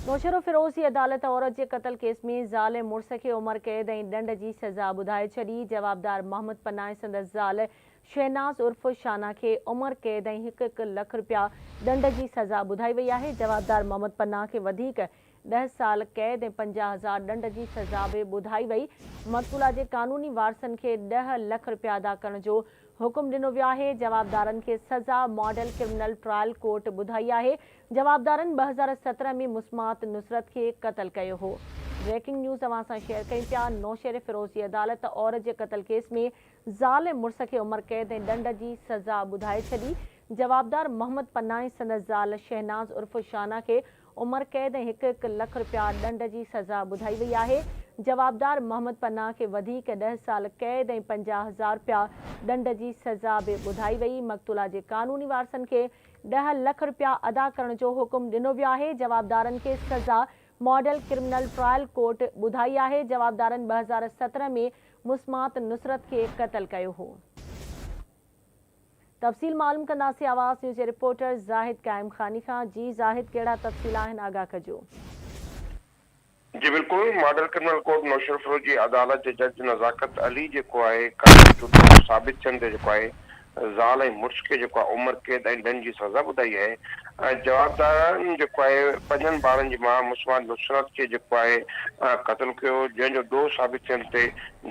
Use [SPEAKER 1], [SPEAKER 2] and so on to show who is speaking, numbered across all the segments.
[SPEAKER 1] نوشهروفيروز جي عدالت عورت جي قتل ڪيس ۾ زال ۽ مڙس کي عمر قيد ۽ ڏنڊ جي سزا ٻڌائي ڇڏي، جوابدار محمد پناهه ۽ سندس زال شهناز عرف شانا کي عمر قيد ۽ هڪ هڪ لک رپيا ڏنڊ جي سزا ٻڌائي وئي آهي، جوابدار محمد پناهه کي وڌيڪ ڏهه سال قيد ۽ 50,000 ڏنڊ جي سزا به ٻڌائي وئي، مقتولا جي قانوني وارثن کي ڏهه لک رپيا ادا ڪرڻ جو حڪم ڏنو ويو آهي، جوابدارن کي سزا ماڊل ڪرمنل ٽرائل ڪورٽ ٻڌائي آهي، جوابدارن 2017 ۾ مسمات نصرت کي قتل ڪيو هو. بريڪنگ نيوز اوهان سان شيئر ڪيون پيا، نوشهرفيروز جي عدالت عورت جي قتل ڪيس ۾ زال ۽ مڙس کي عمر قيد ۽ ڏنڊ جي سزا ٻڌائي ڇڏي، جوابدار محمد پناهه ۽ سندس زال شهناز عرف شانا کي عمر قيد ۽ هڪ هڪ لک رپيا ڏنڊ جي سزا ٻڌائي وئي آهي، جوابدار محمد پناهه کي وڌيڪ ڏهه سال قيد ۽ 50,000 رپيا ڏنڊ جي سزا به ٻڌائي وئي، مقتولا جي قانوني وارثن کي ڏهه لک رپيا ادا ڪرڻ جو حڪم ڏنو ويو آهي، جوابدارن کي سزا ماڊل ڪرمنل ٽرائل ڪورٽ ٻڌائي آهي، جوابدارن 2017 ۾ مسمات نصرت کي قتل ڪيو هو. تفصيل معلوم ڪنداسين آواز نيوز جي رپورٽر زاهد قائم خاني کان، جي زاهد ڪهڙا تفصيل آهن آگاهه ڪجو.
[SPEAKER 2] جي بلڪل ماڊل ڪرمنل ڪورٽ نوشهروفيروز جي عدالت جي جج نزاڪت علي جيڪو آهي قاتل جو ڏوهه ثابت ٿيڻ تي جيڪو آهي زال ۽ مڙس کي جيڪو آهي عمر قيد ۽ ڏنڊ جي سزا ٻڌائي آهي ۽ جوابدارن جيڪو آهي پنجن ٻارن جي ماء مسمات نصرت کي جيڪو آهي قتل ڪيو جنهن جو ڏوهه ثابت ٿيڻ تي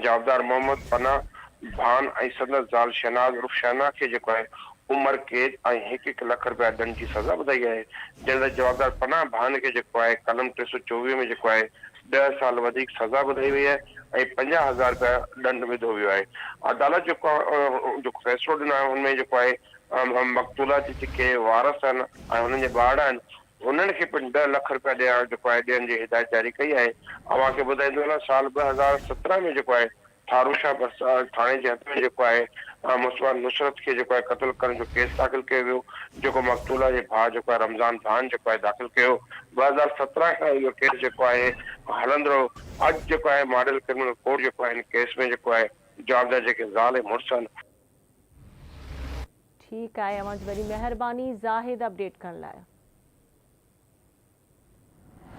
[SPEAKER 2] جوابدار محمد پناهه ڀان ۽ سندس زال شهناز عرف شهنا کي جيڪو آهي عمر قيد ۽ هڪ هڪ لک رپيا ڏنڊ جي سزا ٻڌائي آهي، جڏهن ته جوابدار پناهه ڀان کي جيڪو آهي قلم 324 ۾ جيڪو آهي ڏهه سال وڌيڪ سزا ٻڌائي وئي آهي ۽ 50,000 رپيا ڏنڊ وڌو ويو آهي. عدالت جيڪو جيڪو فيصلو ڏنو آهي ان ۾ جيڪو آهي مقتولا جي جيڪي وارث آهن ۽ هنن جا ٻارڙا آهن هنن کي پڻ ڏهه لک رپيا ڏيڻ جيڪو آهي ڏيڻ جي هدايت جاري ڪئي آهي. اوهان کي ٻڌائيندو هلان سال 2017 ۾ جيڪو آهي ٺاروشاه ڀرسان ٿاڻي جي حد ۾ جيڪو آهي مسلمان نصرت کي جيڪو آهي قتل ڪرڻ جو ڪيس داخل ڪيو ويو جيڪو مقتولا جي ڀاء جيڪو آهي رمضان ڀان جيڪو آهي داخل ڪيو 2017 کان اهو ڪيس جيڪو آهي هلندڙ هو اڄ جيڪو آهي ماڊل ڪرمنل ڪورٽ جيڪو آهي هن ڪيس ۾ جيڪو آهي جوابدار جيڪي زال ۽ مڙس آهن.
[SPEAKER 1] ٺيڪ آهي اوهان جي وڏي مهرباني زاهد اپڊيٽ ڪرڻ لاء.